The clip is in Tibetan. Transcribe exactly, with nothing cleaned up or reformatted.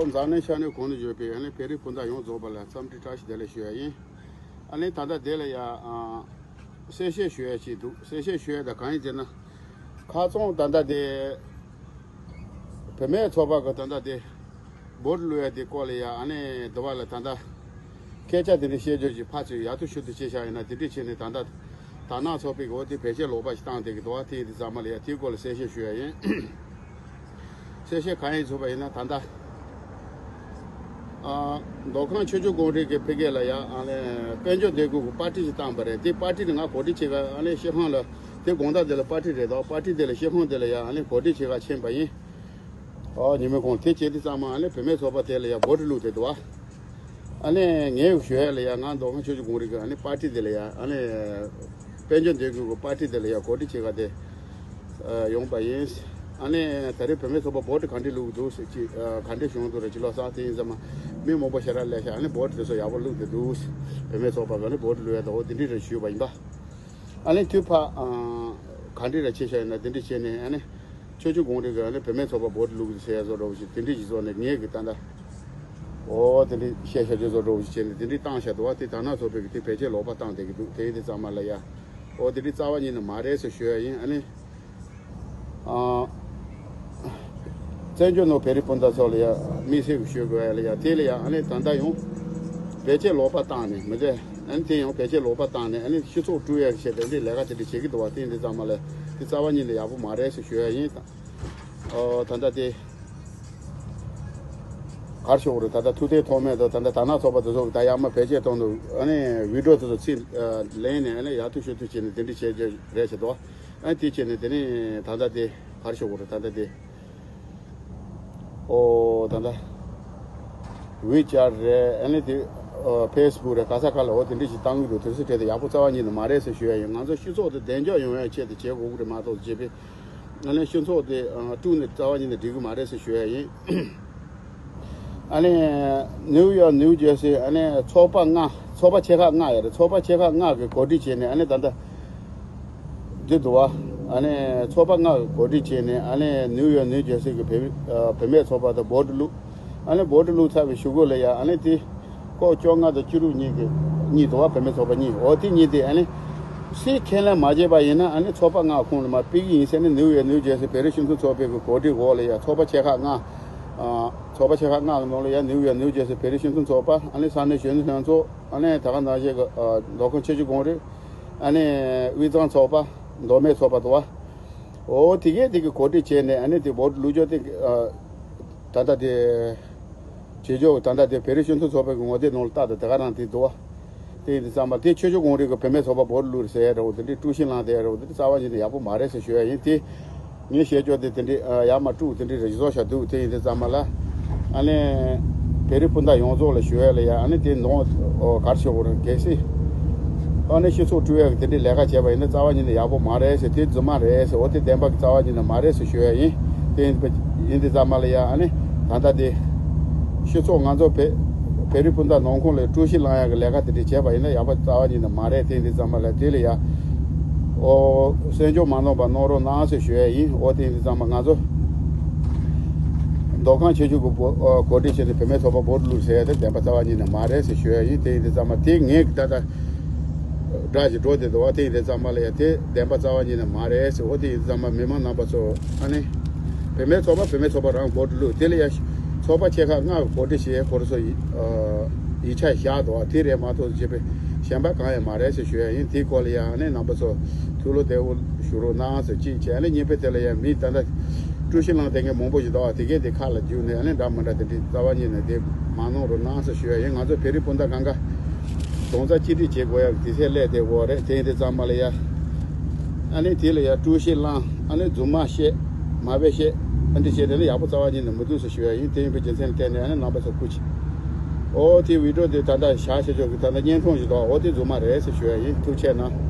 འཛམ་གླིང་ཤར་ནུབ་གང་ན་ཡོད་པའི་ཨ་ནི་བོད་རིགས་སྤུན་ཟླ་ཡོངས་རྫོགས་པ་ལ་འཚམས་འདྲི་བཀྲ་ཤིས་བདེ་ལེགས་ཞུ་ཡ་ཡིན། ཨ་ནི་ད་ལྟ་དེ་ལ་ཡ་ཨ། གསལ་བཤད་ཞུ་ཡ་ཅིག་འདུག་གསལ་བཤད་ཞུ་ཡ་ད་གང་ཡིན་ཟེར་ན། ཁ་རྩང་ད་ལྟ་དེ། བུད་མེད་ཚོགས་པ་གི་ད་ལྟ་དེ། བོ་ཊི་བླུག་ཡ་དེ་སྐོར་ལ་ཡ་ཨ་ནི་འདི་བ་ལ་ད་ལྟ། སྐད་ཆ་དེ་འདྲ་བཤད་རྒྱུ་ཞིག་ཕར་ཚུར་ཡར་ཐུག་ཤུར་ཐུག་བྱས་བཞག་ཡིན་ན་དེ་འདྲ་བྱས་ནས་ད་ལྟ། དར་ནག་ཚོགས་པའི་འོག་དེ་བེད་སྤྱོད་ལོག་པ་ཞིག་བཏང་བསྡད་ཀྱི་འདུག་བ། དེ་ཡིན་དུས་ཙམ་པ་ལ་ཡ་དེའི་སྐོར་ལ་གསལ་བཤད་ཞུ་ཡ་ཡིན། གསལ་བཤད་གང་ཡིན་ཚུགས་པ་ཡིན་ན་ད་ལྟ། ཨ། མདོ་ཁམས་ཆོས་བརྒྱུད་ཀོང་རིག་གི་ཕ་གི་ལ་ཡ་ཨ་ནི་དཔལ་འབྱོར་འདེད་དགོས་ཀྱི་པར་ཊི་ཞིག་བཏང་པ་རེད། དེ་པར་ཊི་དེ་ང་གོ་སྒྲིག་བྱེད་ག་ཨ་ནི་སྤྱི་ཁང་ལ་དེ་དགོང་དག་དེ་ལ་པར་ཊི་རེད་དོ། པར་ཊི་དེ་ལ་སྤྱི་ཁང་དེ་ལ་ཡ་ཨ་ནི་གོ་སྒྲིག་བྱེད་ག་ཕྱིན་པ་ཡིན། ཨོ་ཉི་མའི་གུང་དེ་བྱེད་དུས་ཙམ་པ་ཨ་ནི་བུད་མེད་ཚོགས་པ་དེ་ལ་ཡ་བོ་ཊི་བླུགས་བསྡད་འདུག་བ། ཨ་ནི་ངས་ཞུ་ཡ་ལ་ཡ་ང་མདོ་ཁམས་ཆོས་བརྒྱུད་ཀོང་རིག་གི་ཨ་ནི་པར་ཊི་དེ་ལ་ཡ་ཨ་ནི་དཔལ་འབྱོར་འདེད་དགོས་ཀྱི་པར་ཊི་དེ་ལ་ཡ་གོ་སྒྲིག་བྱེད་ག་དེ་ཡོང་པ་ཡིན། ཨ་ནི་ད་རེས་བུད་མེད་ཚོགས་པ་བོ་ཊི་ག་འདྲས་བླུགས་འདུག་ཟེར་ཅིག་ག་འདྲས་བྱུང་འདུག་ར་ཅིག་ལོ་སང་དེ་ཡིན་ཙམ་མ་མི་མང་པོ་ཞེ་དྲག་སླེབས་ཤག་ཨ་ནི་བོ་ཊི་དེ་ཚོ་ཡག་པོ་བླུགས་བསྡད་འདུག་བུད་མེད་ཚོགས་པ་ག་ནི་བོ་ཊི་བླུགས་ཡ་ད་འོ་དེ་འདྲས་རེད་ཞུས་པ་ཡིན་པ། ཨ་ནི་དུས་ཕ་ག་འདྲས་ར་ཆེ་ཤག་ཡིན་ན་དེ་འདྲས་བྱས་ནས་ཨ་ནི། ཆོས་བརྒྱུད་ཀོང་རིག་གི་ཨ་ནི་བུད་མེད་ཚོགས་པ་བོ་ཊི་བླུགས་ཟེར་ཡ་བཟོ་འདྲ་བོ་ཞིག་དེ་འདྲས་ཞིག་བཟོ་ནས་ངས་གི་ད་ལྟ། ཨོ་དེ་འདྲས་བཤད་བཤད་རྒྱུ་བཟོ་འདྲ་བོ་ཞིག་བྱས་ནས་དེ་འདྲས་བཏང་བཞག་འདུག་བ། དེ་དར་ནག་ཚོགས་པའི་གི་དེ་བེད་སྤྱོད་ལོག་པ་བཏང་བསྡད་ཀྱི་འདུག་དེ་ཡིན་དུས་ཙམ་པ་ལ་ཡ། ཨོ་དེ་འདྲས་རྩ་བ་ཉིད་ནས་མ་རེད་ཟེར་ཞུ་ཡ་ཡིན། ཨ་ནི། ཨ། བཙན་བྱོལ་ནང་བོད་རིགས་སྤུན་ཟླ་ཚོ་ལ་ཡ་དམིགས་བསལ་གྱི་ཞུ་དགོས་ཡ་ལ་ཡ་དེ་ལ་ཡ་ཨ་ནི་ད་ལྟ་ཡང་། བེད་སྤྱོད་ལོག་པ་བཏང་ནས་མི་འདྲ། ཨ་ནི་དེ་ཡང་བེད་སྤྱོད་ལོག་པ་བཏང་ནས་ཨ་ནི་སྤྱི་ཚོགས་དཀྲུག་ཡ་གི་ཆེད་དུ་འདི་ལས་ཀ་དེ་འདྲ་བྱེད་ཀྱི་འདུག་བ། དེ་འདི་ཙམ་མ་ལས་དེ་རྩ་བ་ཉིད་ནས་ཡག་པོ་མ་རེད་ཟེར་ཞུ་ཡ་ཡིན། ཨོ་ད་ལྟ་དེ་གར་ཤོག་རེད། ད་ལྟ་ཐུགས་གཏན་ཐོགས་མེད་དང་ད་ལྟ་དར་ནག་ཚོགས་པ་དེ་ཚོ་གི་ད་ཡར་མར་བེད་སྤྱོད་གཏོང་འདུག་ཨ་ནི་བི་ཌི་ཡོ་དེ་ཚོ་ཚིག་ལེན་ནས་ཨ་ནི་ཡར་ཐུག་ཤོར་ཐུག་བྱས་ནས་དེ་འདྲ་བྱེད་རྒྱུ་རེད་ཟེར་འདུག་ཨ་ནི་དེ་བྱས་ནས་དེ་ནི་ད་ལྟ་དེ་གར་ཤོག་རེད། ད་ལྟ་དེ། ཨོ་ད་ལྟ་ཝི་ཅེཊ་རེད། ཨ་ནི་དེ་ཨོ་ཕེ་སི་བུག་རེད། ག་ས་ག་ལ་འོ་དེ་འདྲ་ཞིག་བཏང་གི་འདུག་དེ་ཚོ་གྲས་དེ་ཡག་པོ་རྩ་བ་ཉིད་ནས་མ་རེད་ཟེར་ཞུ་ཡ་ཡིན། ང་ཚོ་སྤྱི་ཚོགས་དེ་བདེ་འཇགས་ཡོང་ཡ་ཆེད་དུ་བྱེད་དགོས་ཀྱི་རེད་མ་གཏོགས་བྱས་པས་ཨ་ནི་སྤྱི་ཚོགས་དེ་ཨ་དཀྲུགས་ནས་རྩ་བ་ཉིད་ནས་འགྲིག་གི་མ་རེད་ཟེར་ཞུ་ཡ་ཡིན། ཨ་ནི་ནིའུ་ཡོག་ནིའུ་ཇར་སི་ཨ་ནི་ཚོགས་པ་ལྔ། ཚོགས་པ་ཆེ་ཁག་ལྔ་ཡོད་རེད། ཚོགས་པ་ཆེ་ཁག་ལྔ་གིས་གོ་སྒྲིག་བྱས་ནས་ཨ་ནི་ད་ལྟ་འདི་འདུག་བ། ཨ་ནི་ཚོགས་པ་ལྔ་གིས་གོ་སྒྲིག་བྱས་ནས་ཨ་ནི་ནིའུ་ཡོག་ནིའུ་ཇར་སི་གི་བུད་ཨ་བུད་མེད་ཚོགས་པ་དང་བོ་ཊི་བླུགས། ཨ་ནི་བོ་ཊི་བླུགས་ཚར་བའི་གཞུག་གུ་ལ་ཡ་ཨ་ནི་དེ་སྐོར་བཅོ་ལྔ་དང་བཅུ་དྲུག་གཉིས་ཀྱི་གཉིས་འདུག་བ། བུད་མེད་ཚོགས་པ་གཉིས། འོ་དེ་གཉིས་དེ་ཨ་ནི་སུས་ཁས་ལེན་མ་བྱས་པ་ཡིན་ན་ཨ་ནི་ཚོགས་པ་ལྔ་ཁོངས་ལ་མར་ཕུད་ཀྱི་ཡིན་ཟེར་ནས་ནིའུ་ཡོག་ནིའུ་ཇར་སི་བོད་རིགས་སྤྱི་མཐུན་ཚོགས་པའི་གི་གོ་སྒྲིག་འོག་ལ་ཡ་ཚོགས་པ་ཆེ་ཁག་ལྔ། ཨ་ཚོགས་པ་ཆེ་ཁག་ལྔ་གི་ནང་ལ་ཡ་ནིའུ་ཡོག་ནིའུ་ཇར་སི་བོད་རིགས་སྤྱི་མཐུན་ཚོགས་པ། ཨ་ནི་ས་གནས་གཞོན་ནུ་ལྷན་ཚོགས། ཨ་ནི་ད་ག་ནང་བཞིན་གྱི་ཨ་མདོ་ཁམས་ཆོས་བརྒྱུད་ཀོང་རིག་ཨ་ནི་དབུས་གཙང་ཚོགས་པ། མདོ་སྨད་ཚོགས་པ་འདུག་བ། འོ་དེ་གས་དེ་གི་གོ་སྒྲིག་བྱས་ནས་ཨ་ནི་དེ་བོ་ཊི་བླུགས་རྒྱུ་དེ་ཨ་ད་ལྟ་དེ་བྱེད་རྒྱུ་ད་ལྟ་དེ་བོད་རིགས་སྤྱི་མཐུན་ཚོགས་པའི་གི་ངོ་དེབ་ནང་ལ་ལྟ་དང་དེ་ག་རང་དེ་འདུག་བ། དེ་ཡིན་དུས་ཙམ་པ་དེ་ཆོས་བརྒྱུད་ཀོང་རིག་གི་བུད་མེད་ཚོགས་པ་བོ་ཊི་བླུགས་རེད་ཟེར་ཡ་འདྲ་བོ་དེ་འདྲའི་དཀྲུག་ཤིང་ལངས་བསྡད་ཡ་འདྲ་བོ་དེ་འདྲ་རྩ་བ་ཉིད་ནས་ཡག་པོ་མ་རེད་ཟེར་ཞུ་ཡ་ཡིན། དེ་ངས་བཤད་རྒྱུ་དེ་དེ་འདྲའི་ཨ་ཡར་མར་དཀྲུགས་དེ་འདྲའི་རེ་བཟོ་བྱ་འདུག་དེ་ཡིན་དུས་ཙམ་པ་ལ་ཨ་ནི་བོད་རིགས་སྤུན་ཟླ་ཡོངས་རྫོགས་ལ་ཞུ་ཡ་ལ་ཡ་ཨ་ནི་དེ་ནང་ཨོ་གར་ཤོག་རེད། གལ་སྲིད་ཨ་ནི་སྤྱི་ཚོགས་དཀྲུག་ཡ་གི་དེ་འདྲའི་ལས་ཀ་བྱས་པ་ཡིན་ན་རྩ་བ་ཉིད་ནས་ཡག་པོ་མ་རེད་ཟེར། དེ་རྫུན་མ་རེད་ཟེར། འོ་དེ་བདེན་པ་གི་རྩ་བ་ཉིད་ནས་མ་རེད་ཟེར་ཞུ་ཡ་ཡིན། དེ་ཡིན་དུས་ཙམ་པ་ལ་ཡ་ཨ་ནི་ད་ལྟ་དེ་སྤྱི་ཚོགས་ང་ཚོ་བོད་བོད་རིགས་སྤུན་ཟླ་ནང་ཁོངས་ལ་དཀྲུག་ཤིང་ལངས་ཡ་གི་ལས་ཀ་དེ་འདྲ་བྱས་པ་ཡིན་ན་ཡག་པོ་རྩ་བ་ཉིད་ནས་མ་རེད། དེ་ཡིན་དུས་ཙམ་པ་ལ་དེ་ལ་ཡ་ཨོ་གསན་འཇོག་མ་གནང་པ་གནང་རོགས་གནང་ཟེར་ཞུ་ཡ་ཡིན། ཨོ་དེ་ཡིན་དུས་ཙམ་པ་ང་ཚོ་མདོ་ཁམས་ཆོས་བརྒྱུད་ཀྱི་བོ་ཨོ་གོ་སྒྲིག་བྱས་ནས་བུད་མེད་ཚོགས་པ་བོ་ཊི་བླུགས་ཟེར་ཡ་དེ་བདེན་པ་རྩ་བ་ཉིད་ནས་མ་རེད་ཟེར་ཞུ་ཡ་ཡིན། དེ་ཡིན་དུས་ཙམ་པ་དེ་ངས་ད་ལྟ་སྒྲ་ཞིག་འགྲོ་བསྡད་འདུག་བ། དེ་ཡིན་དུས་ཙམ་པ་ལ་ཡ་དེ་བདེན་པ་རྩ་བ་ཉིད་ནས་མ་རེད་ཟེར། ཨོ་དེ་ཡིན་དུས་ཙམ་པ་མི་མང་རྣམ་པ་ཚོ་ཨ་ནི། བུད་མེད་ཚོགས་པ་བུད་མེད་ཚོགས་པ་རང་བོ་ཊི་བླུགས། དེ་ལ་ཡ་ཚོགས་པ་ཆེ་ཁག་ལྔ་གི་གོ་སྒྲིག་བྱས་ཁོ་རང་ཚོ་ཡི་ཨ་ཡིག་ཆ་བཞག་འདུག་བ། དེ་རེད་མ་གཏོགས་བྱས་པའི་གཞན་པ་གང་ཡང་མ་རེད་ཟེར་ཞུ་ཡ་ཡིན། དེའི་སྐོར་ལ་ཡ་ཨ་ནི་རྣམ་པ་ཚོ་ཐུགས་བློ་བདེ་པོ་བཞུགས་རོགས་གནང་ཟེར་གཅིག་བྱས། ཨ་ནི་གཉིས་པ་དེ་ལ་ཡ་མི་ད་ལྟ་དཀྲུག་ཤིང་ལངས་བསྡད་མཁན་མང་པོ་ཞིག་འདུག་བ། དེ་གས་དེ་ཁ་ལ་བསྒྱུར་ནས་ཨ་ནི་འདྲ་མི་འདྲ་དེ་འདྲའི་རྩ་བ་ཉིད་ནས་དེ་མ་གནང་རོགས་གནང་ཟེར་ཞུ་ཡ་ཡིན། ང་ཚོ་བོད་རིགས་སྤུན་ཟླ་གང་ག་རྡོག་རྩ་གཅིག་སྒྲིལ་བྱེད་དགོས་ཡ་དེ་ཚད་སླེབས་བསྡད་ཡོད་རེད། དེ་ཡིན་དུས་ཙམ་པ་ལ་ཡ། ཨ་ནི་དེ་ལ་ཡ་དཀྲུག་ཤིང་ལངས། ཨ་ནི་རྫུན་མ་བཤད། མ་དཔེ་བཤད། ཨ་འདྲ་བྱས་དེ་ནི་ཡག་པོ་རྩ་བ་ཉིད་ནས་མི་འདུག་ཟེར་ཞུ་ཡ་ཡིན། དེ་ཡིན་པའི་རྒྱུ་མཚན་ལ་བརྟེན་ནས་ཨ་ནི་རྣམ་པ་ཚོ་སྐུ་མཁྱེན། ཨོ་དེ་བི་ཌི་ཡོ་དེ་ད་ལྟ་བཞག་བྱེད་ཆོག་གི་ད་ལྟ་བརྙན་ཐུང་ཞིག་འདུག་ཨོ་དེ་རྫུན་མ་རེད་ཟེར་ཞུ་ཡ་ཡིན། ཐུགས་རྗེ་གནང་།